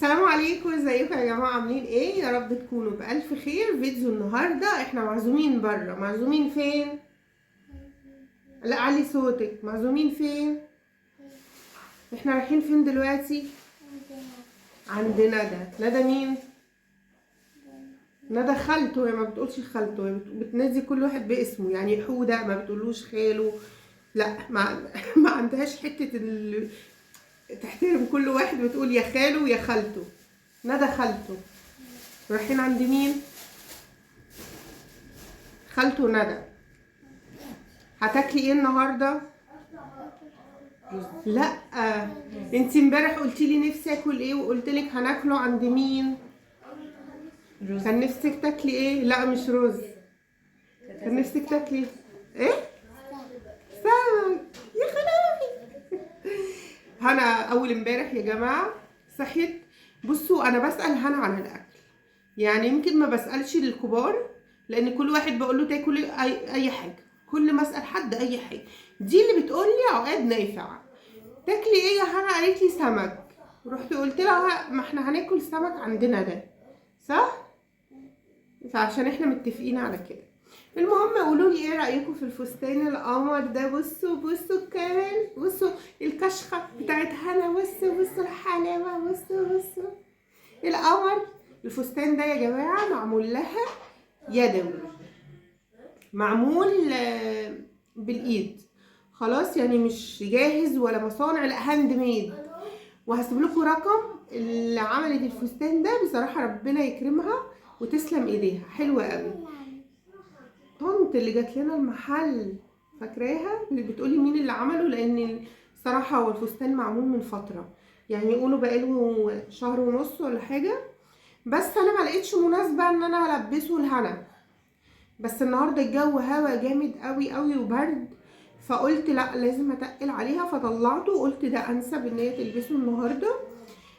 السلام عليكم، ازيكم يا جماعة؟ عاملين ايه؟ يا رب تكونوا بألف خير. فيديو النهارده احنا معزومين بره. معزومين فين؟ لا علي صوتك. معزومين فين؟ احنا رايحين فين دلوقتي؟ عند ندى. ندى مين؟ ندى خالته. هي ما بتقولش خالته، هي بتنادي كل واحد باسمه، يعني حودة ما بتقولوش خاله، لا ما عندهاش حتة تحترم كل واحد، بتقول يا خاله يا خالته. ندى خالته. رايحين عند مين؟ خالته ندى. هتاكلي ايه النهارده؟ لا انتي امبارح قلتي لي نفسي اكل ايه، وقلت لك هناكله عند مين؟ رز. كان نفسك تاكلي ايه؟ لا مش رز. كان نفسك تاكلي ايه؟ سمك. يا خلاوي. هنا اول امبارح يا جماعة صحيت. بصوا انا بسال هنا عن الاكل، يعني يمكن ما بسالش للكبار لان كل واحد بقول له تاكل اي حاجة، كل ما اسال حد اي حاجة. دي اللي بتقول لي عقاد نافع تاكلي ايه يا هنا؟ قالت لي سمك. رحت قلت لها ما احنا هناكل سمك عندنا ده، صح؟ فعشان احنا متفقين على كده. المهم قولوا لي ايه رايكم في الفستان القمر ده؟ بصوا بصوا كمان، بصوا الكشخه بتاعت هنا، بصوا بصوا الحلاوة، بصوا بصوا القمر. الفستان ده يا جماعة معمول لها يدوي، معمول بالايد خلاص، يعني مش جاهز ولا مصانع، لا handmade. وهسيب لكم رقم اللي عملت الفستان ده، بصراحة ربنا يكرمها وتسلم ايديها، حلوة قوي. طنط اللي جات لنا المحل فاكراها اللي بتقولي مين اللي عمله، لان صراحة هو الفستان معمول من فترة، يعني يقولوا بقاله شهر ونص ولا حاجة، بس انا ما لقيتش مناسبة ان انا البسه لهنا. بس النهارده الجو هوا جامد قوي قوي وبرد، فقلت لا لازم اتقل عليها، فطلعته وقلت ده انسب ان هي تلبسه النهارده.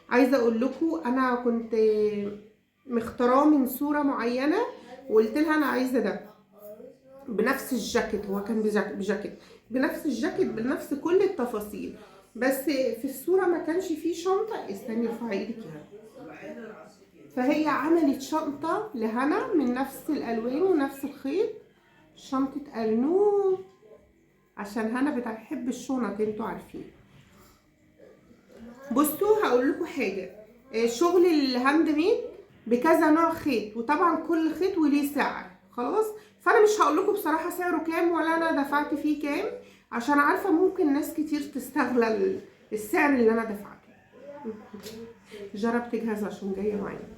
عايزه اقول لكم انا كنت مختاراه من صوره معينة وقلت لها انا عايزه ده بنفس الجاكيت، هو كان بجاكيت بنفس الجاكيت بنفس كل التفاصيل، بس في الصورة ما كانش فيه شنطه. استني ارفعي ايدك يا هنا. فهي عملت شنطه لهنا من نفس الالوان ونفس الخيط، شنطه ارنوب، عشان هنا بتحب الشنط انتوا عارفين. بصوا هقول لكم حاجة، شغل ال handmade بكذا نوع خيط، وطبعا كل خيط وليه سعر خلاص. فانا مش هقول لكم بصراحة سعره كام ولا انا دفعت فيه كام، عشان عارفه ممكن ناس كتير تستغل السعر اللي انا دفعته. جربت جهاز عشان جاية معايا،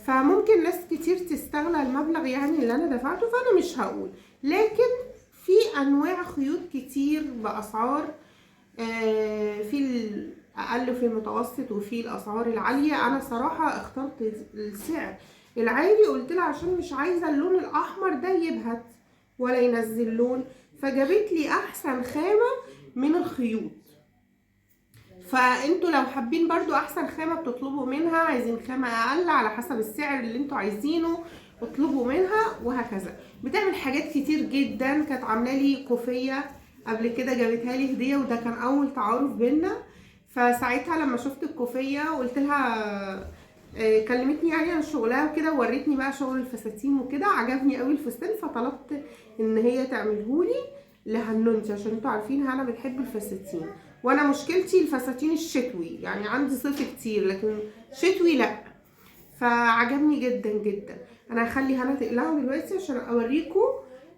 فممكن ناس كتير تستغل المبلغ يعني اللي انا دفعته، فانا مش هقول. لكن في انواع خيوط كتير باسعار، في الاقل وفي المتوسط وفي الاسعار العالية. انا صراحة اخترت السعر العالي، قلت لها عشان مش عايزه اللون الاحمر ده يبهت ولا ينزل لون، فجابت لي احسن خامة من الخيوط. فانتوا لو حابين برضو احسن خامة بتطلبوا منها، عايزين خامة اقل على حسب السعر اللي انتوا عايزينه اطلبوا منها وهكذا. بتعمل حاجات كتير جدا. كانت عامله لي كوفيه قبل كده، جابتها لي هديه، وده كان اول تعارف بينا. فساعتها لما شفت الكوفيه قلت لها، كلمتني يعني عن شغلها وكده، ووريتني بقى شغل الفساتين وكده، عجبني قوي الفستان، فطلبت ان هي تعملهولي لهنونتي، عشان انتوا عارفين هنا بتحب الفساتين، وانا مشكلتي الفساتين الشتوي، يعني عندي صيف كتير لكن شتوي لا. فعجبني جدا جدا. انا هخلي هنا تقلعه دلوقتي عشان اوريكم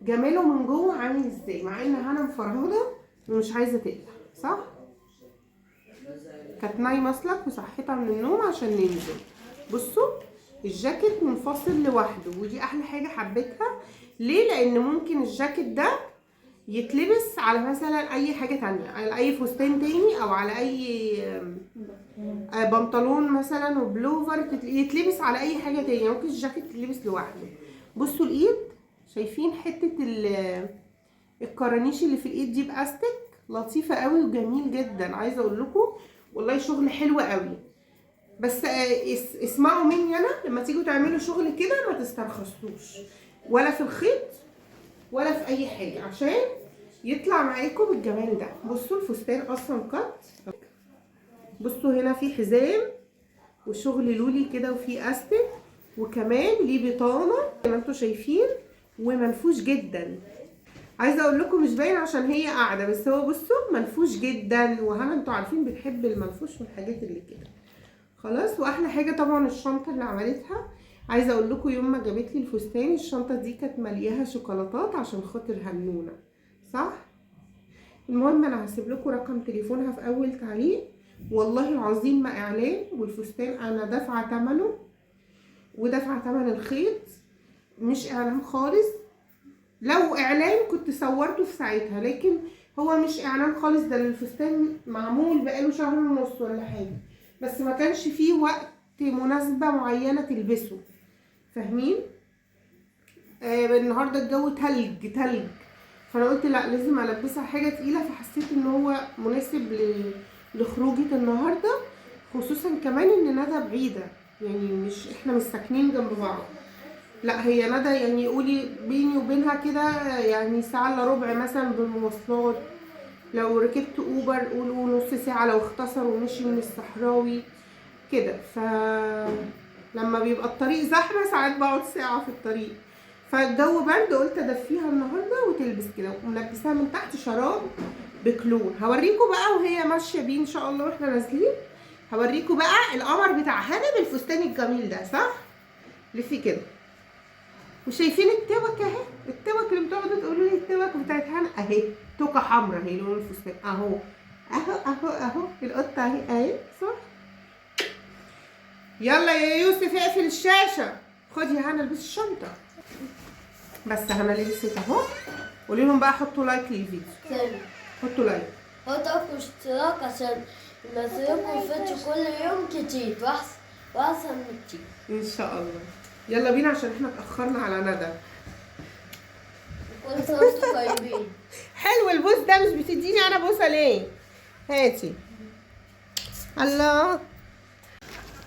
جماله من جوه عامل ازاي، مع ان هنا مفرهده ومش عايزه تقلع، صح؟ كانت نايمة اصلك وصحيتها من النوم عشان ننزل. بصوا الجاكيت منفصل لوحده، ودي احلى حاجة حبيتها. ليه؟ لان ممكن الجاكيت ده يتلبس على مثلا اي حاجة تانية، على اي فستان تاني، او على اي بنطلون مثلا وبلوفر، يتلبس على اي حاجة تانية. ممكن الجاكيت يتلبس لوحده. بصوا الايد، شايفين حتة الكرانيش اللي في الايد دي باستك لطيفة قوي وجميل جدا. عايزه اقول لكم والله شغل حلو قوي. بس اسمعوا مني انا، لما تيجوا تعملوا شغل كده ما تسترخصوش ولا في الخيط ولا في اي حاجة، عشان يطلع معاكم بالجمال ده. بصوا الفستان اصلا قط. بصوا هنا في حزام وشغل لولي كده وفيه استك، وكمان ليه بطانه زي ما انتوا شايفين، ومنفوش جدا. عايزه اقول لكم مش باين عشان هي قاعدة، بس هو بصوا منفوش جدا، وهنا انتوا عارفين بنحب المنفوش والحاجات اللي كده. خلاص. واحلى حاجة طبعا الشنطة اللي عملتها. عايزه اقول لكم يوم ما جابت لي الفستان الشنطة دي كانت ملياها شوكولاتات عشان خاطر هنونه، صح؟ المهم انا هسيب لكم رقم تليفونها في اول تعليق، والله العظيم ما اعلان. والفستان انا دافعه ثمنه ودافعه ثمن الخيط، مش اعلان خالص. لو اعلان كنت صورته في ساعتها، لكن هو مش اعلان خالص. ده الفستان معمول بقاله شهر ونص ولا حاجة، بس ما كانش فيه وقت مناسبة معينة تلبسه، فاهمين؟ النهارده الجو تلج تلج، فانا قلت لا لازم البسها حاجة تقيلة، فحسيت ان هو مناسب لخروجه النهارده، خصوصا كمان ان ندى بعيدة، يعني مش احنا مش ساكنين جنب بعض، لا هي ندى يعني قولي بيني وبينها كده يعني ساعة الا ربع مثلا بالمواصلات، لو ركبت اوبر قولوا نص ساعة لو اختصر ومشي من الصحراوي كده. ف لما بيبقى الطريق زحمة ساعات بقعد ساعة في الطريق، فالجو برد قلت ادفيها النهارده وتلبس كده. وملبسها من تحت شراب بكلون، هوريكم بقى وهي ماشية بيه ان شاء الله واحنا نازلين، هوريكم بقى القمر بتاع هنا بالفستان الجميل ده، صح؟ لفي كده. وشايفين التوك اهي، التوك اللي بتقعدوا تقولوا لي التوك بتاعت هنا اهي، توكه حمراء اهي لون الفستان اهو اهو اهو اهو، القطة اهي اهي، صح؟ يلا يا يوسف اقفل الشاشة. خدي يا هنا البسي الشنطة. بس هنا لبست اهو. قولي لهم بقى حطوا like للفيديو، حطوا like، حطوا اشتراك عشان ننزلكم فيديو كل يوم جديد واحسن من كتير ان شاء الله. يلا بينا عشان احنا اتاخرنا على ندى. كل سنة وانتم طيبين. حلو البوس ده، مش بتديني انا بوسه ليه؟ هاتي. الله،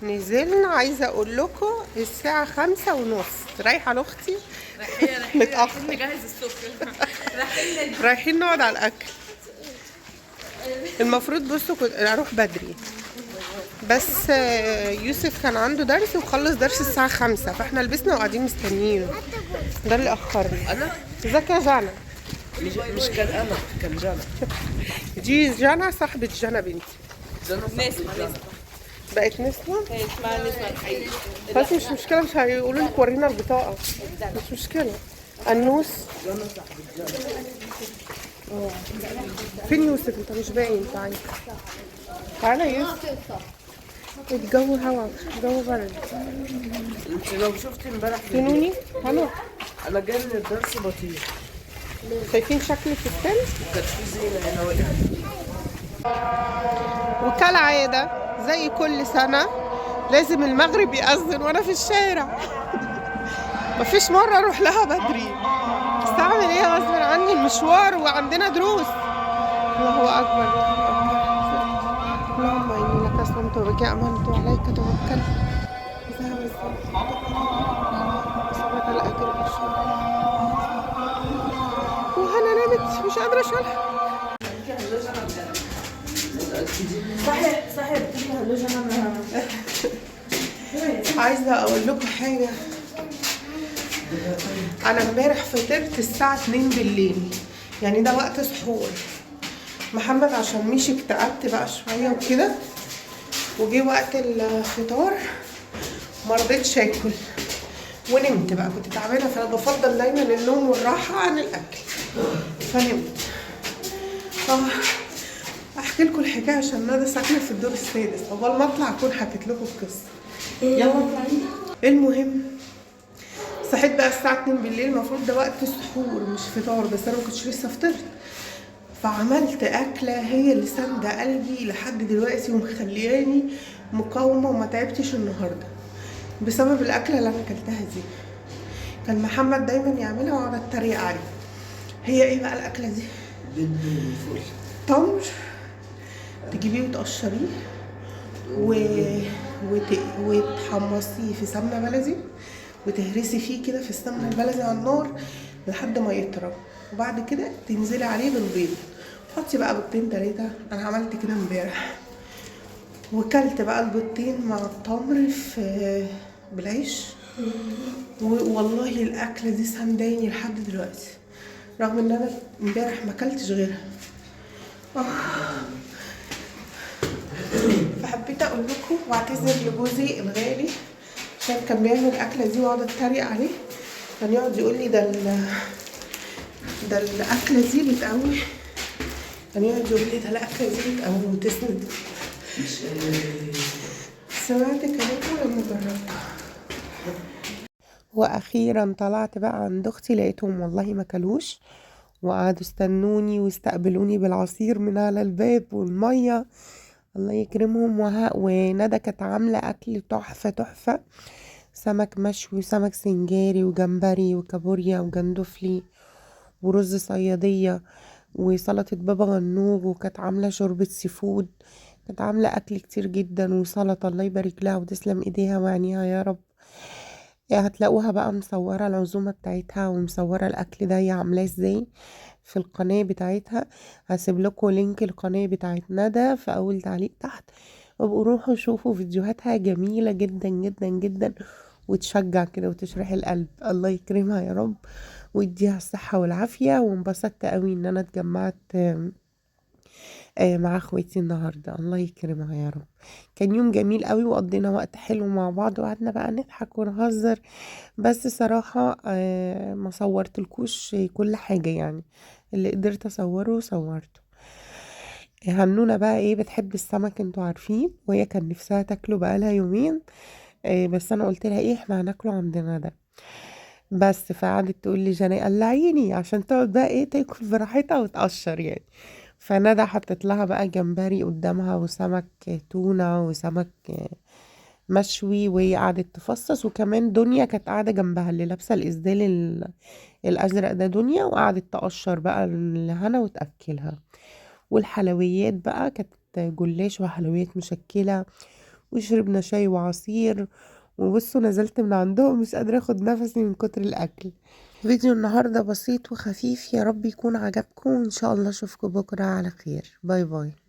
نزلنا. عايزه اقول لكم الساعة 5:30، رايحة لاختي متاخر، نجهز السفرة، رايحين نقعد على الاكل. المفروض بصوا كنت اروح بدري، بس يوسف كان عنده درس وخلص درس الساعة 5، فاحنا لبسنا وقاعدين مستنيينه، ده اللي اخرنا. انا ازيك يا جانا؟ مش كان انا، كان جانا. دي جانا صاحبة جانا بنتي. جانا صاحبة جانا. بقت نسمة؟ هي اسمها نسمة الحقيقي. بس مش مشكلة، مش هيقولوا لك ورينا البطاقة، مش مشكلة. النوس جانا صاحبة جانا. فين يوسف؟ انت مش باين. تعالى تعالى يا يوسف. الجو هوا، الجو برد. انت لو شفت امبارح فينوني هلا، انا جاي من الدرس بطيء. شايفين شكل الفستان؟ كانت في زينة هنا وقعت. وكالعادة زي كل سنة لازم المغرب يأذن وانا في الشارع. مفيش مرة اروح لها بدري، بس اعمل ايه غصب عني المشوار وعندنا دروس. الله اكبر الله اكبر. اللهم اني لك اسلمت وبك امنت وعليك توكلت. ذهب ثبت الاجر ان شاء الله. وهنا نامت مش قادرة اشيلها. صحيح صحيح بتقولي هلو جانا. عايزه اقول لكم حاجة، انا امبارح فطرت الساعة 2 بالليل، يعني ده وقت سحور. محمد عشان مشي اكتئبت بقى شوية وكده، وجي وقت الفطار ما رضيتش اكل ونمت بقى، كنت تعبانة، فانا بفضل دايما النوم والراحة عن الاكل، فنمت. احكي لكم الحكاية عشان ندى ساكنة في الدور السادس، عقبال ما اطلع اكون حكيت لكم القصة. يلا اطلعي. المهم صحيت بقى الساعة 2 بالليل، المفروض ده وقت سحور مش فطار، بس انا ما كنتش لسه فطرت، فعملت اكله هي اللي ساندة قلبي لحد دلوقتي ومخلياني مقاومة وما تعبتش النهارده بسبب الاكلة اللي انا اكلتها دي. كان محمد دايما يعملها واقعد اتريق عليه. هي ايه بقى الاكلة دي؟ بالفول. تمر تجيبيه وتقشريه وتحمصيه في سمنه بلدي، وتهرسي فيه كده في السمنة البلدي على النار لحد ما يطرى، وبعد كده تنزلي عليه بالبيض. حطي بقى بيضتين 3، انا عملت كده امبارح. وكلت بقى البيضتين مع التمر في بالعيش. والله الاكلة دي سنداني لحد دلوقتي، رغم ان انا امبارح ما اكلتش غيرها. فحبيت اقول لكم واعتذر لجوزي الغالي عشان كان بيعمل الاكلة دي واقعد اتريق عليه، كان يقعد يقول لي ده الاكلة دي بتقوي، كان يقعد يقول لي ده الاكلة دي بتقوي وتسند. سمعت كلامه لما جربتها. واخيرا طلعت بقى عند اختي، لقيتهم والله ما كلوش، وقعدوا استنوني واستقبلوني بالعصير من على الباب والمية، الله يكرمهم. وندى كانت عامله اكل تحفة تحفة، سمك مشوي وسمك سنجاري وجمبري وكابوريا وجندفلي ورز صياديه وسلطة بابا غنوج، وكانت عامله شوربة seafood، كانت عامله اكل كتير جدا وسلطة، الله يبارك لها وتسلم ايديها وعينيها يا رب. هتلاقوها بقى مصوره العزومة بتاعتها ومصوره الاكل ده هي عاملاه ازاي في القناة بتاعتها. هسيب لكم link القناة بتاعت ندى في اول تعليق تحت، وابقوا روحوا شوفوا فيديوهاتها، جميلة جدا جدا جدا وتشجع كده وتشرح القلب. الله يكرمها يا رب ويديها الصحة والعافية. وانبسطت قوي ان انا اتجمعت مع اخواتي النهارده، الله يكرمها يا رب. كان يوم جميل قوي وقضينا وقت حلو مع بعض، وقعدنا بقى نضحك ونهزر. بس صراحة ما صورتلكوش كل حاجة، يعني اللي قدرت اصوره صورته. هنونة بقى ايه بتحب السمك انتوا عارفين، وهي كان نفسها تاكله بقالها يومين، بس انا قلت لها ايه احنا هناكله عندنا ده بس. فقعدت تقول لي جنى قلعيني عشان تقعد بقى ايه تاكل براحتها وتقشر يعني. فندى حطت لها بقى جمبري قدامها وسمك تونة وسمك مشوي، وهي قعدت تفصص. وكمان دنيا كانت قاعدة جنبها اللي لابسة الإسدال الأزرق ده دنيا، وقعدت تقشر بقى لهنا وتأكلها. والحلويات بقى كانت جلاش وحلويات مشكلة، وشربنا شاي وعصير. وبصوا نزلت من عندهم مش قادرة اخد نفسي من كتر الأكل. فيديو النهاردة بسيط وخفيف، يا رب يكون عجبكم، وإن شاء الله أشوفكم بكرة على خير. bye bye.